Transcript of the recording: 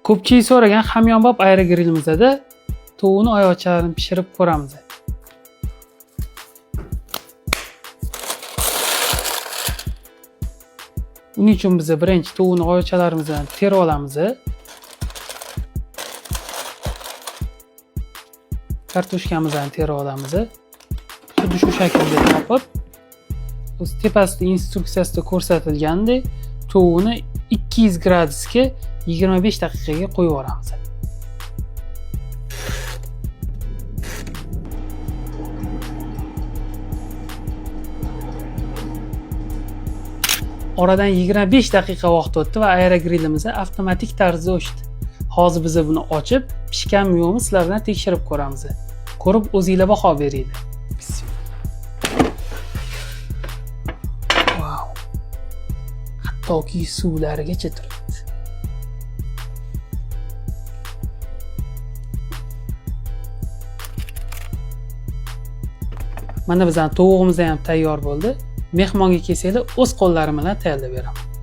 Ko'pchilik so'ragan hamyonbop aerogrilimizda tovuqni oyoqchalarini pishirib ko'ramiz. Uning uchun biz birinchi tovuqni oyoqchalarimizdan terib olamiz. Kartoshkamizni terib olamiz. Xuddi shu shaklda topib, o'z tepasida instruksiyasida ko'rsatilgandek tovuqni 200 gradusga 25 daqiqaga qo'yib yuboramiz. Oradan 25 daqiqa vaqt o'tdi va aerogrilimiz avtomatik tarzda o'chdi. Hozir biz buni ochib, pishganmi yo'qmi sizlar bilan tekshirib ko'ramiz. Ko'rib o'zingizlar baho beringlar. Vau. Hattoki suvlarigacha turibdi. Mana bizning tovug'imiz ham tayyor bo'ldi. Mehmonga kelsanglar o'z qo'llarim bilan tayyorlab beraman.